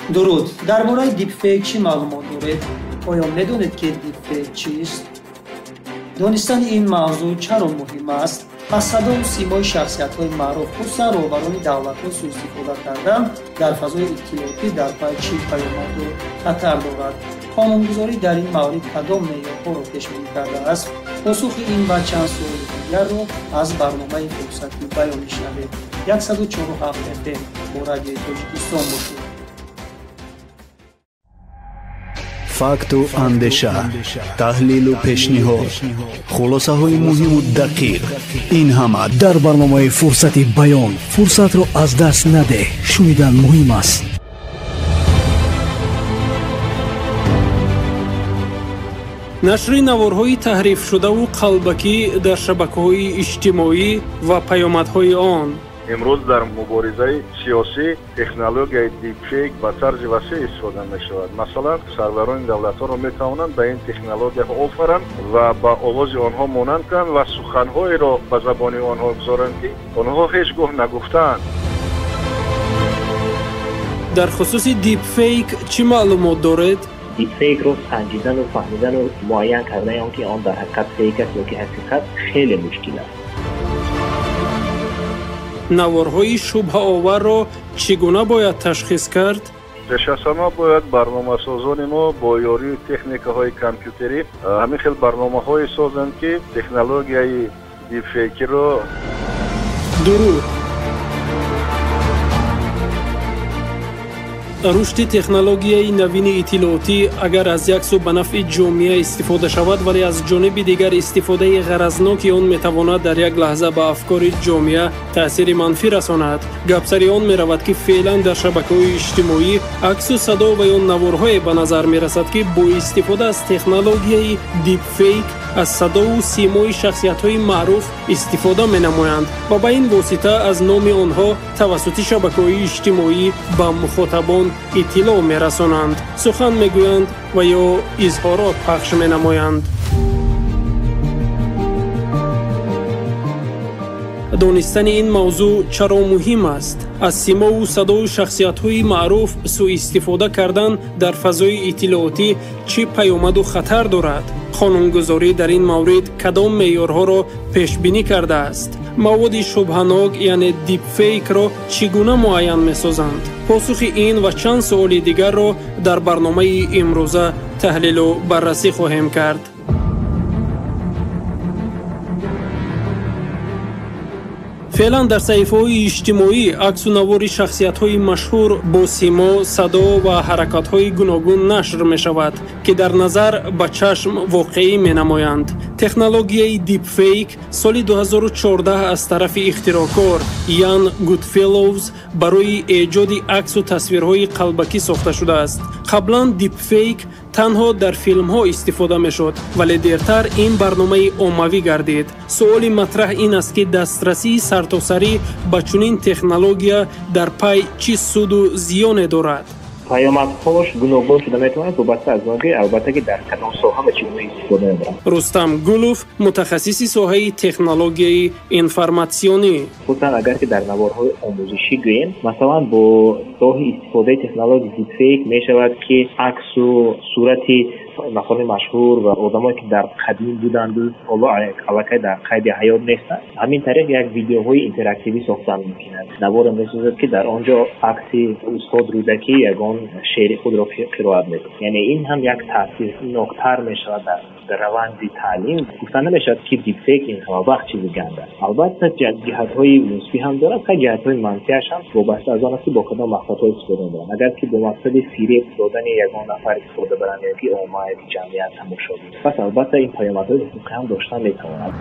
Дуруд, дар бораи дипфейк чӣ маълумот доред? Оё медонед, ки дипфейк чист? Донистани ин мавзӯъ чаро муҳим аст? Аз садову симои шахсиятҳои маъруф, хусусан роҳбарони давлатҳо суистифода кардан дар фазои иттилоотӣ дар пай чӣ паёмаду хатар дорад? Қонунгузорӣ дар ин маврид кадом меъёрҳоро пешбинӣ кардааст? Посухи ин ва чанд суоли дигарро аз барномаи Фурсати баён мешунавед. 104,7 FM бо Радиои Тоҷикистон бошед. Факту андеша, таҳлилу пешниҳод, хулосаҳои муҳиму дақиқ — ин ҳама дар барномаи Фурсати баён. Фурсатро аз даст надеҳ, шунидан муҳим аст. Нашри наворҳои таҳрифшудаву қалбакӣ дар шабакаҳои иҷтимоӣ ва паёмадҳои он. Имрӯз дар муборизаи сиёсӣ технологияи дипфейк ба тарзи васеъ истифода мешавад. Масалан, сарварони давлатҳоро метавонанд ба ин технологияҳо офаранд ва ба овози онҳо монанд кунанд ва суханҳоеро ба забони онҳо гузоранд, ки онҳо ҳеҷ гоҳ нагуфтаанд. Дар хусуси дипфейк чӣ маълумот доред? Дипфейкро санҷидану фаҳмидану муайян кардани он, ки он дар ҳақиқат фейк аст ё ки ҳақиқат, хеле мушкил аст. Наворҳои шубҳаоварро чӣ гуна бояд ташхис кард? Пеш аз ҳама бояд барномасозони мо бо ёрии техникаҳои компютерӣ ҳамин хел барномаҳое созанд, ки технологияи дипфейкиро Дуруд. Рушди технологияи навини иттилоотӣ агар аз як сӯ ба нафъи ҷомеа истифода шавад, вале аз ҷониби дигар истифодаи ғаразноки он метавонад дар як лаҳза ба афкори ҷомеа таъсири манфӣ расонад. Гапсари он меравад, ки феълан дар шабакаҳои иҷтимоӣ аксу садо ва ё наворҳое ба назар мерасад, ки бо истифода аз технологияи дипфейк аз садову симои шахсиятҳои маъруф истифода менамоянд ва ба ин восита аз номи онҳо тавассути шабакаҳои иҷтимоӣ ба мухотабон иттилоъ мерасонанд, сухан мегӯянд ва ё изҳорот пахш менамоянд. Донистани ин мавзӯъ чаро муҳим аст? Аз симову садои шахсиятҳои маъруф суистифода кардан дар фазои иттилоотӣ чӣ паёмаду хатар дорад? Қонунгузорӣ дар ин маврид кадом меъёрҳоро пешбинӣ кардааст? Маводи шубҳанок, яъне дипфейкро чӣ гуна муайян месозанд? Посухи ин ва чанд суоли дигарро дар барномаи имрӯза таҳлилу баррасӣ хоҳем кард. Феълан дар саҳифаҳои иҷтимоӣ аксу навори шахсиятҳои машҳур бо симо, садо ва ҳаракатҳои гуногун нашр мешавад, ки дар назар ба чашм воқеӣ менамоянд. Технологияи дипфейк соли 2014 аз тарафи ихтироъкор Ян Гудфеллоус барои эҷоди аксу тасвирҳои қалбакӣ сохта шудааст. Қаблан дипфейк танҳо дар филмҳо истифода мешуд, вале дертар ин барномаи оммавӣ гардид. Суоли матраҳ ин аст, ки дастрасии сартосарӣ ба чунин технология дар пай чӣ суду зиёне дорад? Паёмадҳош гуногун шуда метавонад, вобаста аз он ки, албатта, ки дар кадом соҳа ва чӣ гуна истифода мебаранд. Рустам Гулов, мутахассиси соҳаи технологияи информатсионӣ. Хусусан агар ки дар наворҳои омӯзишӣ гӯем, масалан, бо роҳи истифодаи технологияи дипфейк мешавад, ки аксу сурати нафарони машҳур ва одамое, ки дар қадим буданду ҳоло аллакай дар қайди ҳаёт нестанд, ҳамин тариқ як видеоҳои интерактивӣ сохтан мумкин аст. Наворе месозад, ки дар он ҷо акси устод Рӯдакӣ ягон шеъри худро қироат мекунад. Яъне ин ҳам як таъсирноктар мешавад дар раванди таълим. Гуфта намешавад, ки дипфейк ин ҳама вақт чизи ганд аст. Албатта, ҷиҳатҳои мусбӣ ҳам дорад, ха, ҷиҳатҳои манфиаш ҳам вобаста аз он аст, ки бо кадом мақсадҳо истифода мебаранд. Агар ки бо мақсади фиреб додани ягон нафар истифода баранд ё ки омма ё ки ҷамъият, тамошобин, пас албатта ин паёмадҳои ҳуқуқӣ ҳам доштан метавонад.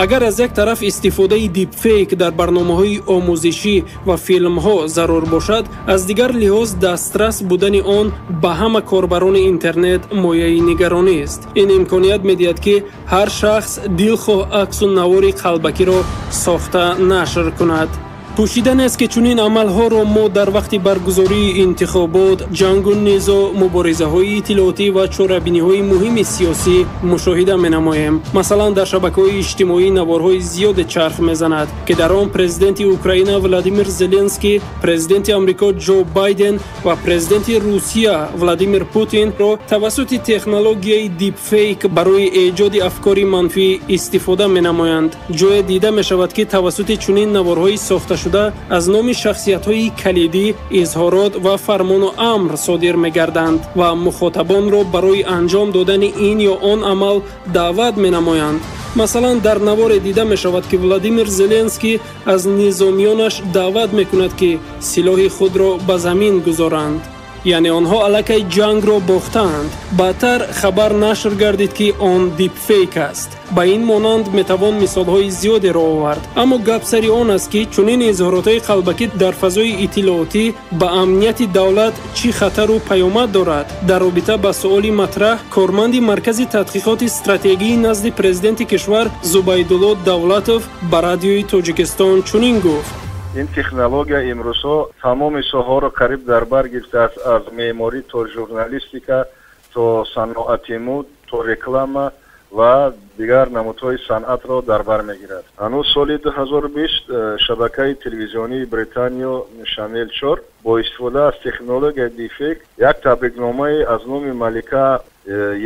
Агар аз як тараф истифодаи дипфейк дар барномаҳои омӯзишӣ ва филмҳо зарур бошад, аз дигар лиҳоз дастрас будани он ба ҳама корбарони интернет мояи нигаронист. Ин имконият медиҳад, ки ҳар шахс дилхоҳ аксу навори қалбакиро сохта нашр кунад. Пӯшида нест, ки чунин амалҳоро мо дар вақти баргузории интихобот, ҷангу низоъ, муборизаҳои иттилоотӣ ва чорабиниҳои муҳими сиёсӣ мушоҳида менамоем. Масалан, дар шабакаҳои иҷтимоӣ наворҳои зиёде чарх мезанад, ки дар он президенти Украина Владимир Зеленский, президенти Амрико Ҷо Байден ва президенти Русия Владимир Путинро тавассути технологияи дипфейк барои эҷоди афкори манфӣ истифода менамоянд. Ҷое дида мешавад, ки тавассути чунин наворҳои сохташуда аз номи шахсиятҳои калидӣ изҳорот ва фармону амр содир мегарданд ва мухотабонро барои анҷом додани ин ё он амал даъват менамоянд. Масалан, дар наворе дида мешавад, ки Владимир Зеленский аз низомиёнаш даъват мекунад, ки силоҳи худро ба замин гузоранд. Яъне онҳо аллакай ҷангро бохтаанд. Баъдтар хабар нашр гардид, ки он дипфейк аст. Ба ин монанд метавон мисолҳои зиёдеро овард. Аммо гап сари он аст, ки чунин изҳоротҳои қалбакӣ дар фазои иттилоотӣ ба амнияти давлат чӣ хатару паёмад дорад? Дар робита ба суоли матраҳ корманди Маркази тадқиқоти стратегии назди президенти кишвар Зубайдулло Давлатов ба Радиои Тоҷикистон чунин гуфт: Ин технология имрӯзҳо тамоми соҳаҳоро қариб дар бар гирифтааст, аз меъморӣ то журналистика, то саноати муд, то реклама ва дигар намудҳои санъатро дар бар мегирад. Ҳанӯз соли 2020 шабакаи телевизионии Британиё Шанел 4 бо истифода аз технологияи дипфейк як табрикномаи аз номи малика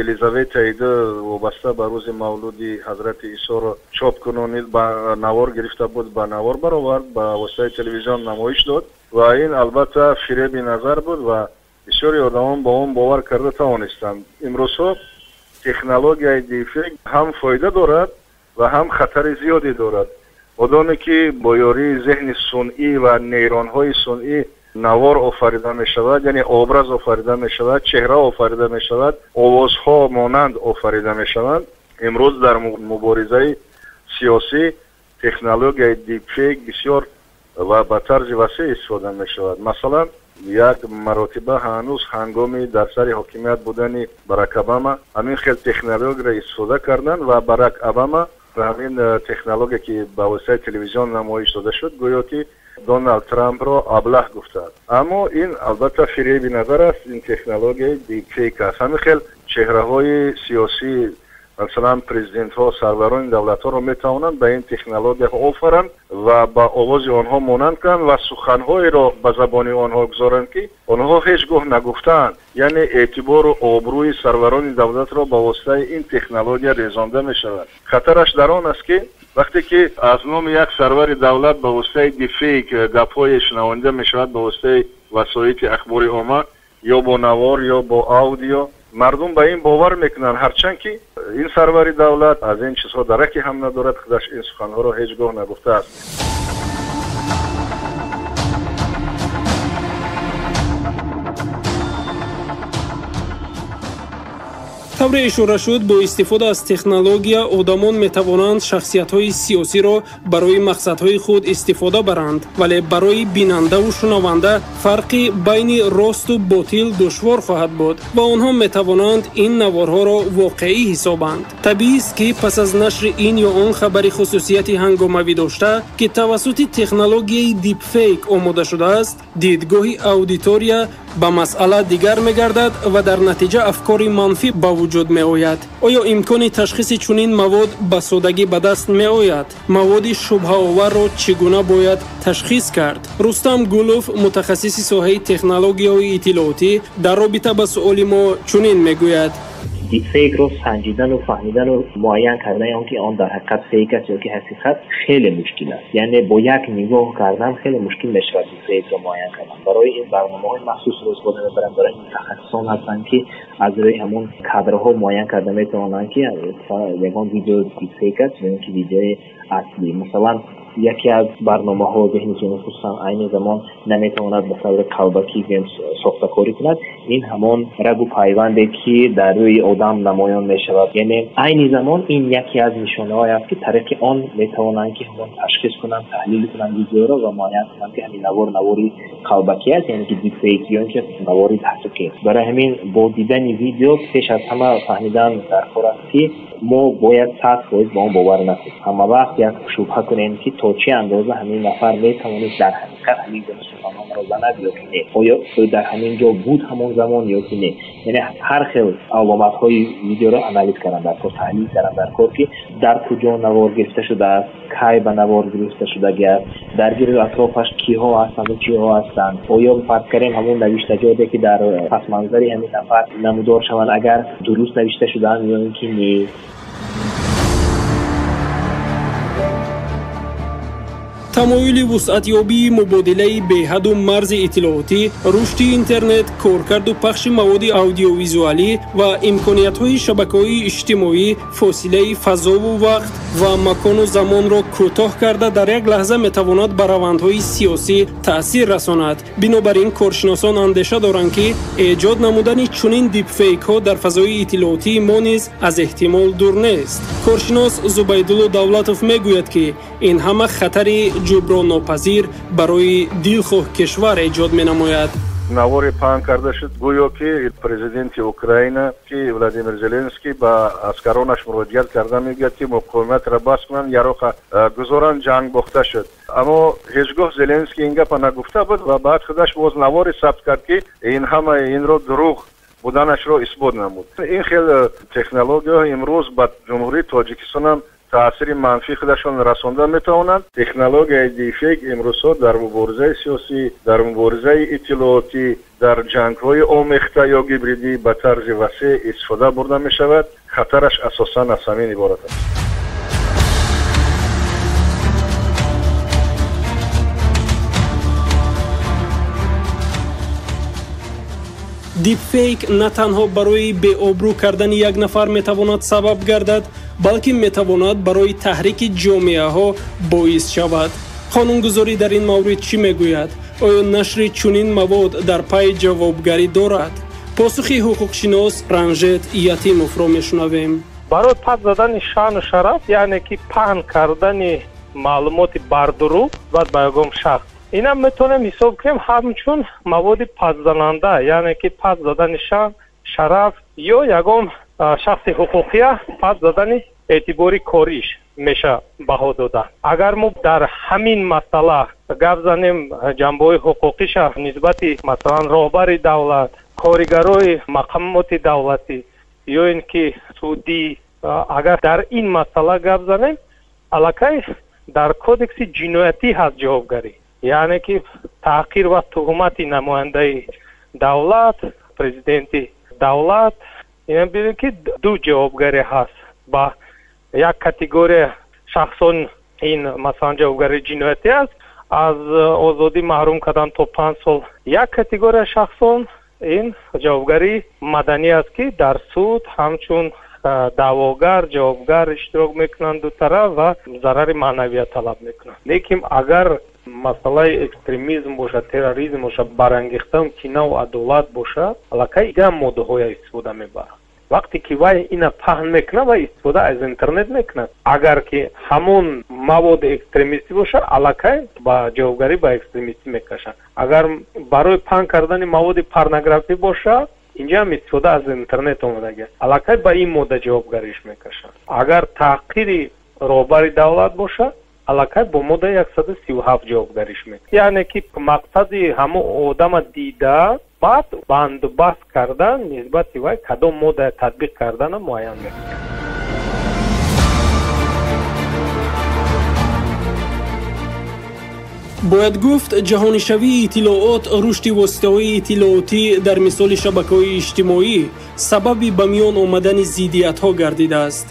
Елизаветаи ду вобаста ба рӯзи мавлуди ҳазрати Исоро чоп кунонид, ба навор гирифта буд, ба навор баровард, ба воситаи телевизион намоиш дод ва ин албатта фиреби назар буд ва бисёри одамон ба он бовар карда тавонистанд. Имрӯзҳо технологияи дипфейк ҳам фоида дорад ва ҳам хатари зиёде дорад. Одаме ки бо ёрии зеҳни сунъӣ ва нейронҳои сунъӣ навор офарида мешавад, яъне образ офарида мешавад, чеҳра офарида мешавад, овозҳо монанд офарида мешаванд. Имрӯз дар муборизаи сиёсӣ технологияи дипфейк бисёр ва ба тарзи васеъ истифода мешавад. Масалан, як маротиба ҳанӯз ҳангоми дар сари ҳокимият будани Барак Обама ҳамин хел технологияро истифода карданд ва Барак Обама ҳамин технология, ки ба воситаи телевизион намоиш дода шуд, гӯё ки Доналд Трампро аблаҳ гуфтааст. Аммо ин албатта фиреби назар аст, ин технологияи дипфейк аст. Ҳамин хел чеҳраҳои сиёсӣ, масалан президентҳо, сарварони давлатҳоро метавонанд ба ин технологияҳо офаранд ва ба овози онҳо монанд кунанд ва суханҳоеро ба забони онҳо гузоранд, ки онҳо ҳеҷ гоҳ нагуфтаанд. Яъне эътибору обрӯи сарварони давлатро ба воситаи ин технология резонда мешавад. Хатараш дар он аст, ки вақте ки аз номи як сарвари давлат ба воситаи дипфейк гапҳое шунавонида мешавад ба воситаи васоити ахбори омма, ё бо навор, ё бо аудио, мардум ба ин бовар мекунанд, ҳарчанд ки ин сарвари давлат аз ин чизҳо дараке ҳам надорад, худаш ин суханҳоро ҳеҷ гоҳ нагуфтааст. Тавре ишора шуд, бо истифода аз технология одамон метавонанд шахсиятҳои сиёсиро барои мақсадҳои худ истифода баранд, вале барои бинандаву шунаванда фарқи байни росту ботил душвор хоҳад буд ва онҳо метавонанд ин наворҳоро воқеӣ ҳисобанд. Табиист, ки пас аз нашри ин ё он хабари хусусияти ҳангомавӣ дошта, ки тавассути технологияи дипфейк омода шудааст, дидгоҳи аудитория ба масъала дигар мегардад ва дар натиҷа афкори манфӣ ба вуҷуд меояд. Оё имкони ташхиси чунин мавод ба содагӣ ба даст меояд? Маводи шубҳаоварро чӣ гуна бояд ташхис кард? Рустам Гулов, мутахассиси соҳаи технологияҳои иттилоотӣ, дар робита ба суоли мо чунин мегӯяд: дипфейкро санҷидану фаҳмидану муайян кардани он ки он дар ҳақиқат фейк аст ё ки ҳақиқат, хеле мушкил аст. Яъне бо як нигоҳ кардан хеле мушкил мешавад дипфейкро муайян кардан. Барои ин барномаҳои махсусро истифода мебаранд, барои мутахассисон ҳастанд, ки аз рӯи ҳамон кадрҳо муайян карда метавонанд, ки ягон видео дипфейк аст ё ин ки видеои аслӣ. Масалан, яке аз барномаҳо зеҳни сунъӣ хусусан айни замон наметавонад ба таври қалбакӣ сохтакорӣ кунад, ин ҳамон рагу пайванде, ки дар рӯи одам намоён мешавад. Яъне айни замон ин яке аз нишонаҳое аст, ки тариқи он метавонанд, ки ҳамон ташхис кунанд, таҳлил кунанд видеоро ва муайян кунанд, ки ҳамин навор навори қалбакӣ аст, яъне ки дипфейк, ё ин ки навори ҳақиқӣ. Барои ҳамин бо дидани видео пеш аз ҳама фаҳмидан дар кор аст, ки мо бояд 100% ба он бовар накунем. Ҳама вақт як шубҳа кунем, ки то То чӣ андоза ҳамин нафар метавонист дар ҳақиқат ҳамин гуна суханонро занад ё ки не, оё ӯ дар ҳамин ҷо буд ҳамон замон ё ки не. Яъне ҳар хел аломатҳои видеоро анализ кардан дар кор, таҳлил кардан дар кор, ки дар куҷо навор гирифта шудааст, кай ба навор гирифта шудагиаст, дар гирду атрофаш киҳо ҳастанд ва чиҳо ҳастанд, оё фарз кардем ҳамон навиштаҷоте ки дар пасманзари ҳамин нафар намудор шаванд, агар дуруст навишта шудаанд ё ин ки не. Тамоюли вусъатёбии мубодилаи беҳаду марзи иттилоотӣ, рушди интернет, коркарду пахши маводи аудиовизуалӣ ва имкониятҳои шабакаҳои иҷтимоӣ фосилаи фазову вақт ва макону замонро кӯтоҳ карда дар як лаҳза метавонад ба равандҳои сиёсӣ таъсир расонад. Бинобар ин коршиносон андеша доранд, ки эҷод намудани чунин дипфейкҳо дар фазои иттилоотии мо низ аз эҳтимол дур нест. Коршинос Зубайдулло Давлатов мегӯяд, ки ин ҳама хатари ҷуброннопазир барои дилхоҳ кишвар эҷод менамояд. Навори паҳн карда шуд, гӯё ки президенти Украина, ки Владимир Зеленский, ба аскаронаш муроҷиат карда мегӯяд, ки муқовиматро бас кунанд, яроқа гузоранд, ҷанг бохта шуд. Аммо ҳеҷ гоҳ Зеленский ин гапа нагуфта буд ва баъд худаш боз наворе сабт кард, ки ин ҳама инро дурӯғ буданашро исбот намуд. Ин хел технологияҳо имрӯз ба Ҷумҳурии Тоҷикистонам таъсири манфӣ худашон расонда метавонанд. Технологияи дипфейк имрӯзҳо дар муборизаи сиёсӣ, дар муборизаи иттилоотӣ, дар ҷангҳои омехта ё гибридӣ ба тарзи васеъ истифода бурда мешавад. Хатараш асосан аз ҳамин иборат аст. Дипфейк на танҳо барои беобрӯ кардани як нафар метавонад сабаб гардад, балки метавонад барои таҳрики ҷомеаҳо боис шавад. Қонунгузорӣ дар ин маврид чӣ мегӯяд? Оё нашри чунин мавод дар пайи ҷавобгарӣ дорад? Посухи ҳуқуқшинос Ранжет Ятимовро мешунавем. Барои пас задани шаъну шараф, яъне ки паҳн кардани маълумоти бардурӯғ баъд ба ягон шахс, инам метавонем ҳисоб кунем ҳамчун маводи пасзананда, яъне ки пас задани шаън, шараф ё ягон шахси ҳуқуқия пас задани эътибори кориш меша баҳо дода. Агар мо дар ҳамин масъала гап занем, ҷанбаҳои ҳуқуқиша нисбати масалан роҳбари давлат, коригарои мақомоти давлатӣ ё ин ки судӣ, агар дар ин масъала гап занем, аллакай дар кодекси ҷиноятӣ ҳаст ҷавобгарӣ, яъне ки таҳқир ва туҳмати намояндаи давлат, президенти давлат. Ина бинед, ки ду ҷавобгарӣ ҳаст ба як категория шахсон. Ин масалан ҷавобгарии ҷиноятӣ аст, аз озодӣ маҳрум кардан то 5 сол. Як категория шахсон ин ҷавобгарии маданӣ аст, ки дар суд ҳамчун даъвогар, ҷавобгар иштирок мекунанд ду тараф ва зарари маънавият талаб мекунанд. Лекин агар масъалаи экстремизм бошад, терроризм бошад, барангехтан кинаву адолат бошад, аллакай дигар моддаҳоя истифода мебаранд. Вақте ки вай ина паҳн мекунад ва истифода аз интернет мекунад, агар ки ҳамон маводи экстремистӣ бошад, аллакай ба ҷавобгарӣ ба экстремистӣ мекашанд. Агар барои паҳн кардани маводи порнографӣ бошад, инҷа ҳам истифода аз интернет омадагиаст, аллакай ба ин модда ҷавобгариш мекашанд. Агар таҳқири роҳбари давлат бошад, аллакай бо моддаи 137 ҷавобгариш мекунад. Яъне ки мақсади ҳамон одама дида, баъд бандубаст кардан, нисбати вай кадом модда татбиқ кардана муайян мекунад. Бояд гуфт, ҷаҳонишавии иттилоот, рушди воситаҳои иттилоотӣ дар мисоли шабакаҳои иҷтимоӣ сабаби ба миён омадани зиддиятҳо гардидааст.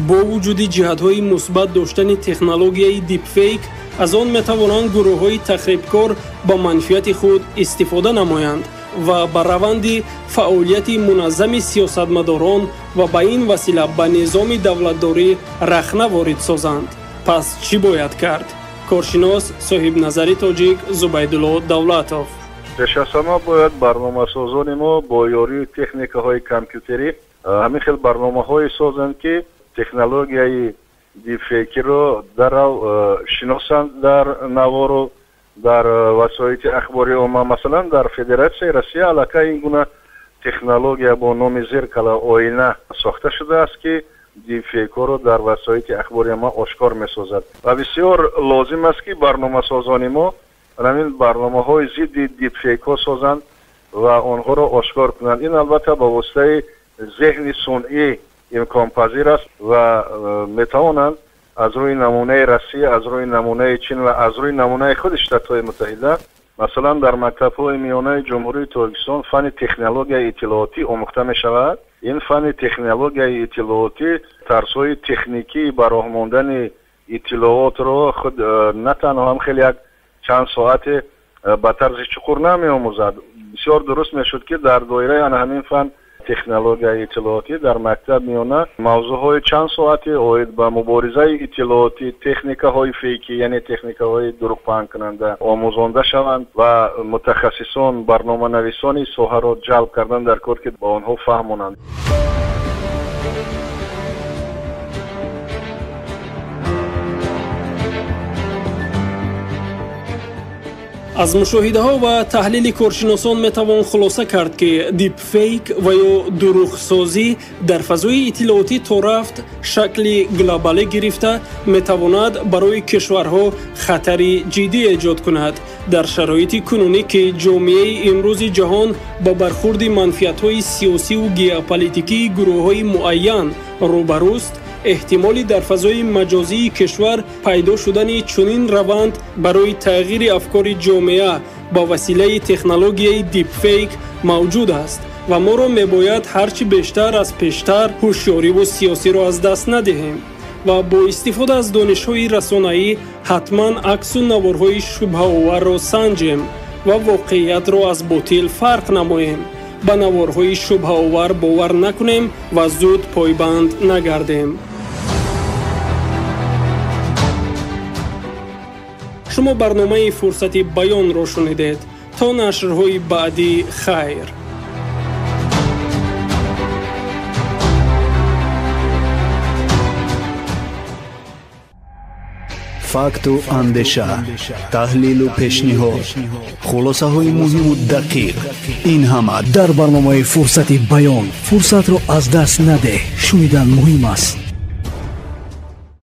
Бо вуҷуди ҷиҳатҳои мусбат доштани технологияи дипфейк, аз он метавонанд гурӯҳҳои тахрибкор ба манфиати худ истифода намоянд ва ба раванди фаъолияти муназзами сиёсатмадорон ва ба ин васила ба низоми давлатдорӣ рахна ворид созанд. Пас чӣ бояд кард? Коршинос, соҳибназари тоҷик Зубайдулло Давлатов. Пеш аз ҳама бояд барномасозони мо бо ёрии техникаҳои компютерӣ ҳамин хел барномаҳое созанд, ки технологияи дипфейкиро дарав шиносанд дар навору дар васоити ахбори омма. Масалан, дар Федератсияи Россия аллакай ин гуна технология бо номи «Зеркало», оина, сохта шудааст, ки дипфейкҳоро дар васоити ахбори омма ошкор месозад. Ва бисёр лозим аст, ки барномасозони мо ҳамин барномаҳои зидди дипфейкҳо созанд ва онҳоро ошкор кунанд. Ин албатта ба воситаи зеҳни сунъӣ имконпазир аст ва метавонанд аз рӯи намунаи Россия, аз рӯи намунаи Чин ва аз рӯи намунаи худи Штатҳои Муттаҳида. Масалан, дар мактабҳои миёнаи Ҷумҳурии Тоҷикистон фанни технологияи иттилоотӣ омӯхта мешавад. Ин фанни технологияи иттилоотӣ тарзҳои техникии ба роҳ мондани иттилоотро худ на танҳо ҳам хеле як чанд соате ба тарзи чуқур намеомӯзад. Бисёр дуруст мешуд, ки дар доираи ана ҳамин фан технологияи иттилоотӣ дар мактаб миёна мавзӯъҳои чанд соати оид ба муборизаи иттилоотӣ, техникаҳои фейкӣ, яъне техникаҳои дурӯғпаҳнкунанда омӯзонда шаванд ва мутахассисон, барноманависони соҳаро ҷалб кардан дар кор, ки ба онҳо фаҳмонанд. Аз мушоҳидаҳо ва таҳлили коршиносон метавон хулоса кард, ки дипфейк ва ё дурӯғсозӣ дар фазои иттилоотӣ то рафт шакли глобалӣ гирифта метавонад барои кишварҳо хатари ҷиддӣ эҷод кунад. Дар шароити кунунӣ, ки ҷомеаи имрӯзи ҷаҳон ба бархурди манфиатҳои сиёсиву геополитикии гурӯҳҳои муайян рӯбарӯст, эҳтимоли дар фазои маҷозии кишвар пайдо шудани чунин раванд барои тағйири афкори ҷомеа ба василаи технологияи дипфейк мавҷуд аст ва моро мебояд ҳарчи бештар аз пештар ҳушёриву сиёсиро аз даст надиҳем ва бо истифода аз донишҳои расонаӣ ҳатман аксу наворҳои шубҳаоварро санҷем ва воқеиятро аз ботил фарқ намоем, ба наворҳои шубҳаовар бовар накунем ва зуд пойбанд нагардем. Шумо барномаи «Фурсати баёнро» шунидед. То нашрҳои баъдӣ хайр. Факту андеша, таҳлилу пешниҳод, хулосаҳои муҳиму дақиқ — ин ҳама дар барномаи «Фурсати баён». Фурсатро аз даст надеҳ, шунидан муҳим аст.